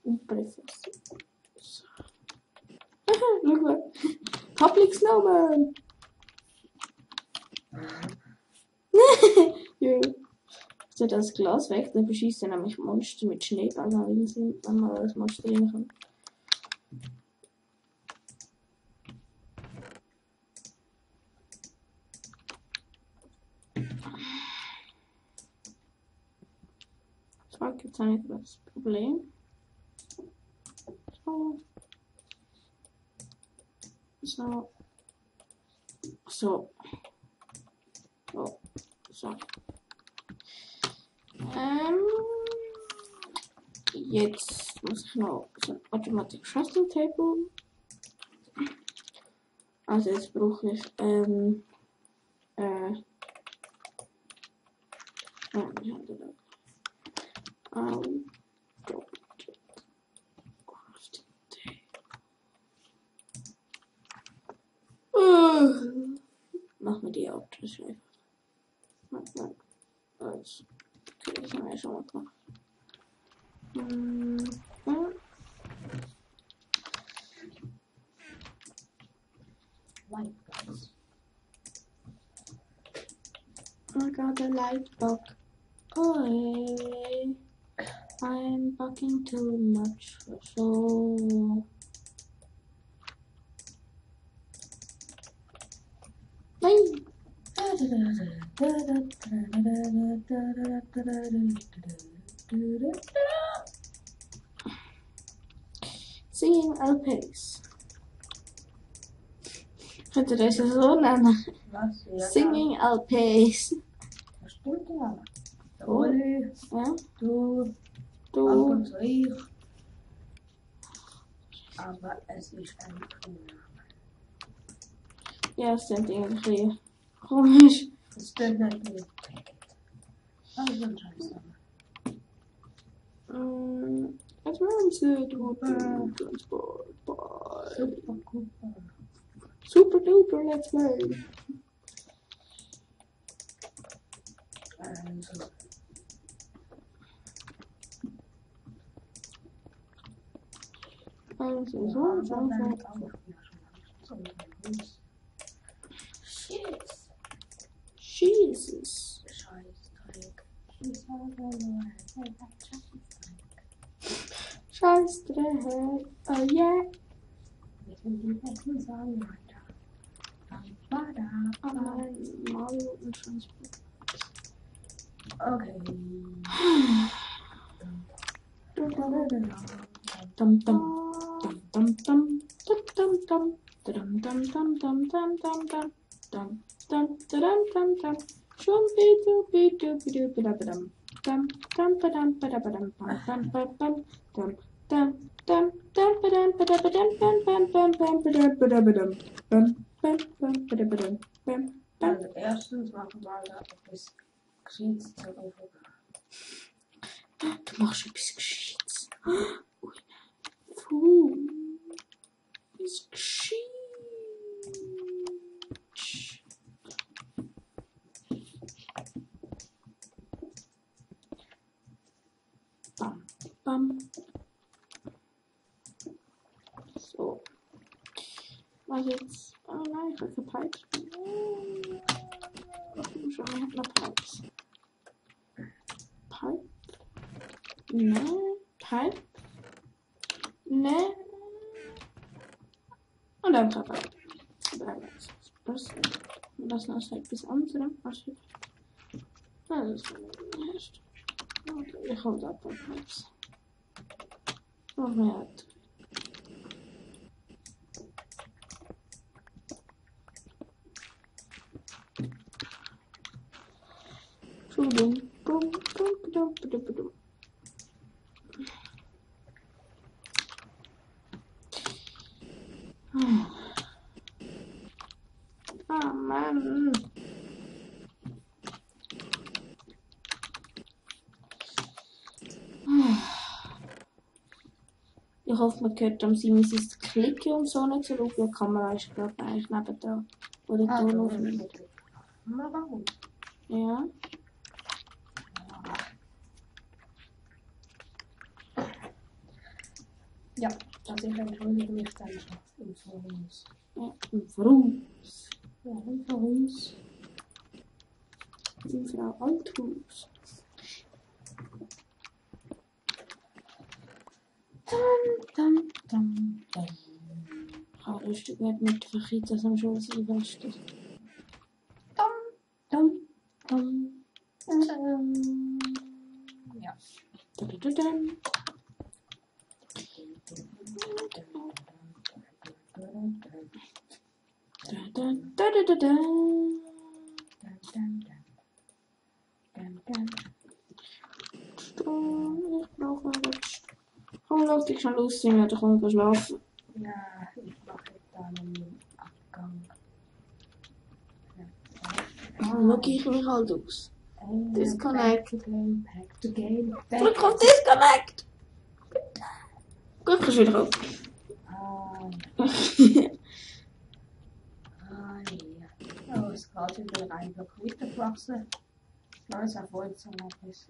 Unprofessionell. So. Schau mal. Public Snowman. Ja. Ich tue das Glas weg, dann beschießen nämlich Monster mit Schneeball, wenn man das Monster reinkommt. So, gibt es eigentlich das Problem. So. So. So. So. So. Jetzt muss ich noch so ein Automatic Crafting Table. Also jetzt brauche ich mach mir die Autos einfach. Also, okay, das haben wir ja schon mal gemacht. I got a light bug. Oh, I'm bugging too much. So. Nein! Singing LPs. Könnte das so nennen? Was? Ja, Singing LPs. was stimmt ja? Der Oh. Oli, Ja? du, Du. ab und zu ich. Aber es ist ein Vorname. Ja, es sind irgendwie komisch. Das stimmt nicht mit Ticket. Also ein Scheißname. Advanced Water Transport by Super Cooper. Super Duper Let's Play. Also, Also ja, so, aber so, dann so. auch ja schon Shit. Jesus. Scheißdreck. Ich sage nur, Scheißdreck. Oh yeah. ich will die Betten sagen weiter. Mario und Transport. Okay. Dum dum. Dum dum dum. Dum dum dum. Dum dum dum dum dum dum dum. Dum dum dum dum dum. Schon bitte bitte bitte bitte dum. Dum dum dum dum dum dum dum dum dum dum dum dum Also erstens machen wir da etwas Gescheites zu rufen. Du machst etwas Gescheites. Puh. Ist gescheit. Bam, bam. So. Was jetzt? Oh nein, ich habe keine Pipes. Schon, ich habe noch Pipes. Pipe? Ne? Pipe? Ne? Und dann Papa. Das ist halt bis andere. Das ist nicht. Okay, ich hole da Pipes. Noch mehr. Entschuldigung. Ah, Mann. Ich hoffe, man hört am Simon sein Klicken und so nicht so laut. Die Kamera ist, glaube ich, eigentlich neben da. Oder Ah, Ton du aufnimmt. warum? Ja. Ja, also ich entschuldige mich dann schon im Voraus. Ja, warum? Ja, im Voraus. Die Frau Althus. Dum, dum, dum. Oh, lustig werd met Fajitas am Schluss Silvester. Dum, dum. Ja. Dum. Da. Ich brauche was. Komm, lass dich schon lossingen, dann kann ich schlafen. Ja, ich mache dann einen Abgang. Schau ich mich halt aus. Disconnect. Back to game. Drück auf Disconnect! Gut, kannst du wieder auf. Oh, es gaat wieder ein Block weitergewachsen. Neues Erfolgserlebnis.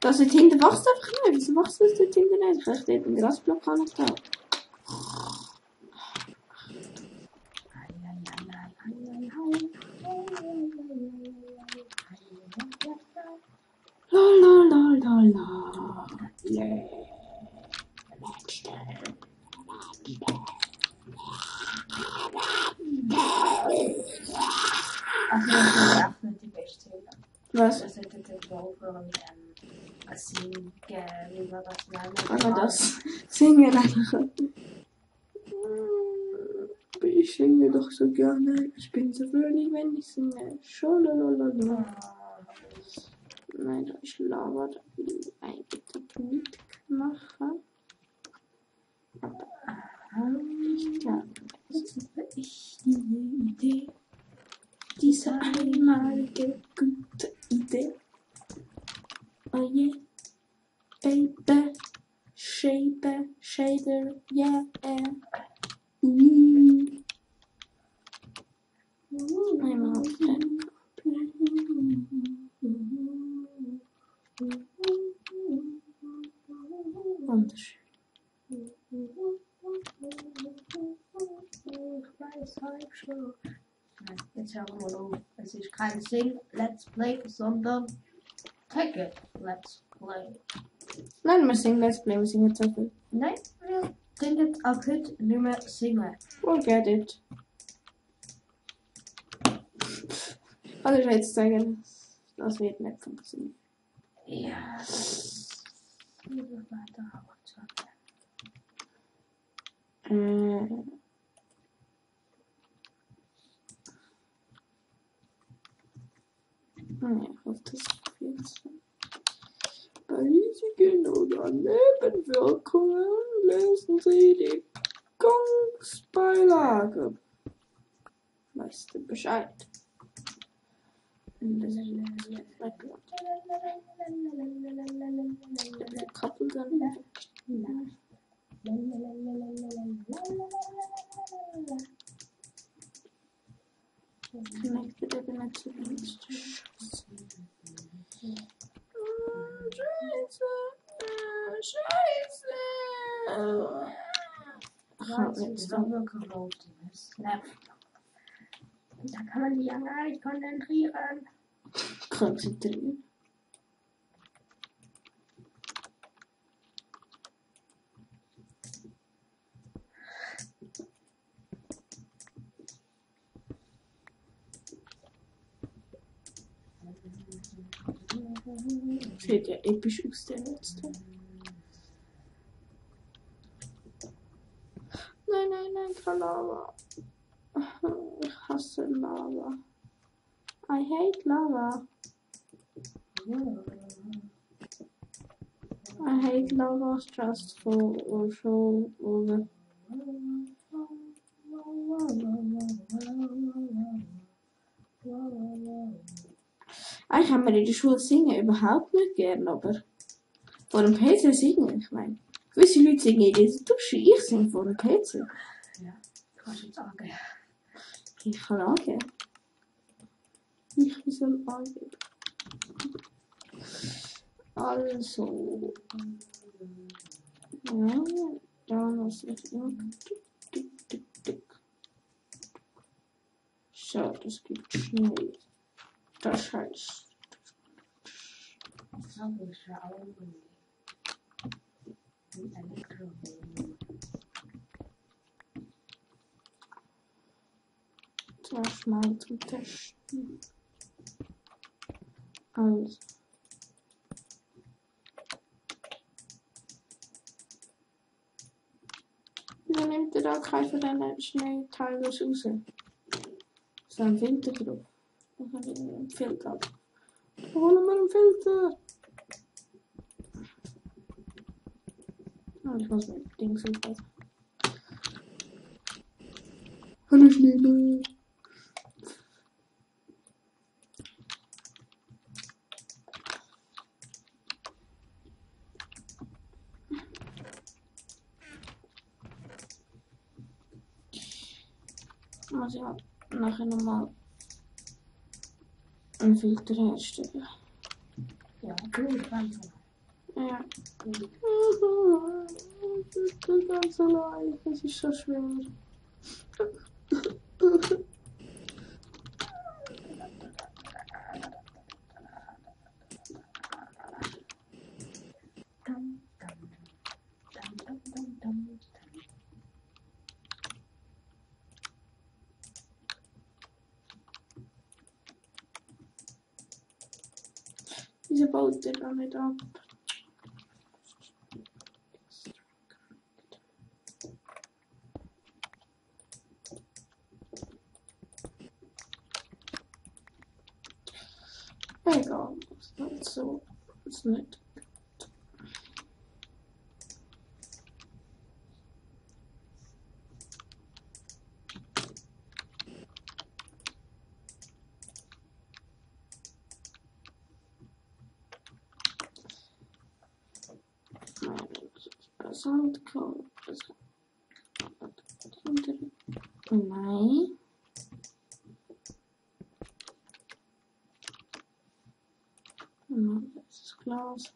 Das dort hinten wächst einfach nicht. Wieso wächst das dort hinten nicht? Vielleicht dort einen Grasblock an da. La. Also, das ist echt nicht die beste Idee. Was? Das hätte den aufhören mit Singen, wie wir das nennen. Wenn man das singen einfach. Ich singe doch so gerne. Ich bin so fröhlich, wenn ich singe. Scholalalala. Nein, ich laber. Eigentlich mitmachen. Aber ich glaube, jetzt habe ich diese Idee. Diese einmalige gute Idee. Oh yeah. Baby. Shader. Yeah. Einmal aufstellen. Wunderschön. Jetzt hören wir auf. Es ist kein Sing-Let's Play, sondern Take It Let's Play. Nein, wir singen Let's Play, wir singen zu viel. Nein, wir denken ab heute nicht mehr singen. Forget it. Also ich will jetzt sagen, das wird nicht funktionieren. Ja, das wird weiter aufzuhalten. Ich hoffe, das jetzt. Bei Risiken oder Nebenwirkungen lesen Sie die Gangsbeilage. Weißt du Bescheid? Das ist gekoppelt dann. Connected Internet to Scheiße. Jetzt haben wir geraucht. Snap. Und da kann man sich ja gar nicht konzentrieren. Konzentrieren. Sieht ja episch aus, der letzte. Nein, kein Lava. Ich hasse Lava. I hate lava. I hate lava stressful or so over. Eigentlich haben wir in der Schule singen überhaupt nicht gern, aber vor dem PC singen, ich meine. Gewisse Leute singen in der Dusche, ich singe vor dem PC. Ja, kannst du jetzt angeben. Ich kann angeben. Ich soll angeben. Also. Ja, da muss ich immer. Tick, tick, tick. So, das gibt Schnee. Das heißt. Magische Augen. Wie Elektrowellen. Zuerst mal zum Testen. Also. Wieso nimmt ihr da keinen von diesen Schneeteilen raus? So ein Filter drauf. Dann kann ich einen Filter ab. Holen wir einen Filter! Oh, ich muss mit Dings aufpassen. Hallo Schneemann! Muss ich halt nachher nochmal einen Filter herstellen. Ja, gut, ganz so. Ja. Ich bin ganz allein. Es ist so schwer. Dum, dum, dum, dum, dum, dum. Wieso baut der da nicht ab? Egal, das ist nicht so. Das ist nicht. Sandkorn. Nein. Das ist Glas.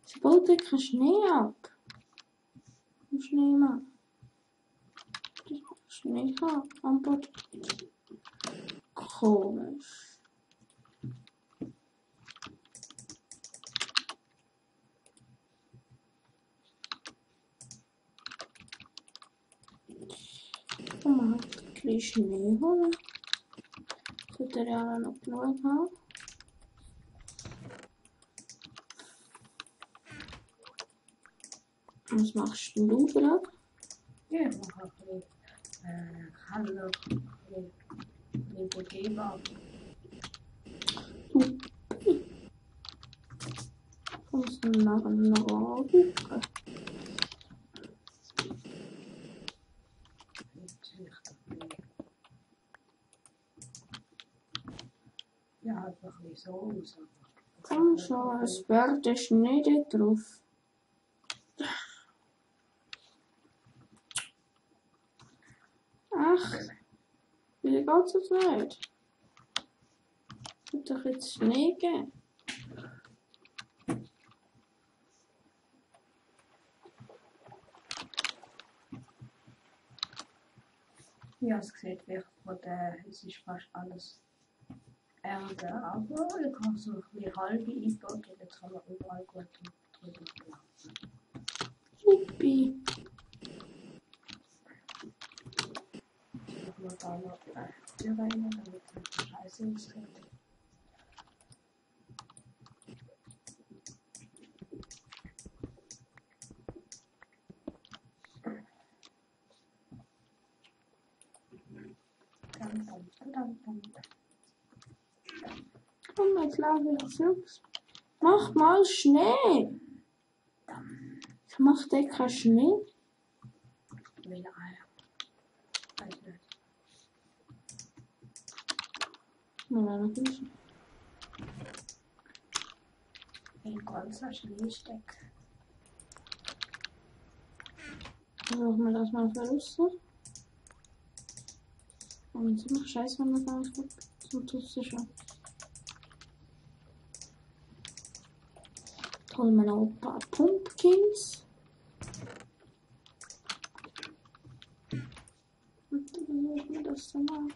Sie baut ja keinen Schnee ab. Schneemann. Schnee am Boden. Komisch. Und man hat ein bisschen Schnee holen. Sollte er ja noch genug haben. Was machst denn du gerade? Ja, ich mache ein bisschen Handel, ein bisschen begehbar. Kommst du nach einem Rahmen? Ja, einfach nicht so aus. Komm schon, es wird Schnee da drauf. Ach, wieso geht's jetzt nicht? Es wird doch jetzt Schnee geben. Ja, es sieht wirklich von der, es ist fast alles Erde, aber ich habe so ein bisschen halbe eingebaut und jetzt kann man überall gut drüber laufen. Supi. Ich mache mal da noch die Tür rein, damit es nicht scheiße aussieht. Komm, jetzt laufe ich zurück. Mach mal Schnee. Ich mach dir keinen Schnee. Will Eier. Weiß nicht. Mal noch Ein ganzer Schneesteck. Versuchen wir das mal verrüsten. Und ziemlich scheiße, wenn man gar nicht gut so tust du schon. Toll, mein Opa Pumpkins. Und dann versuche ich mir das dann mal.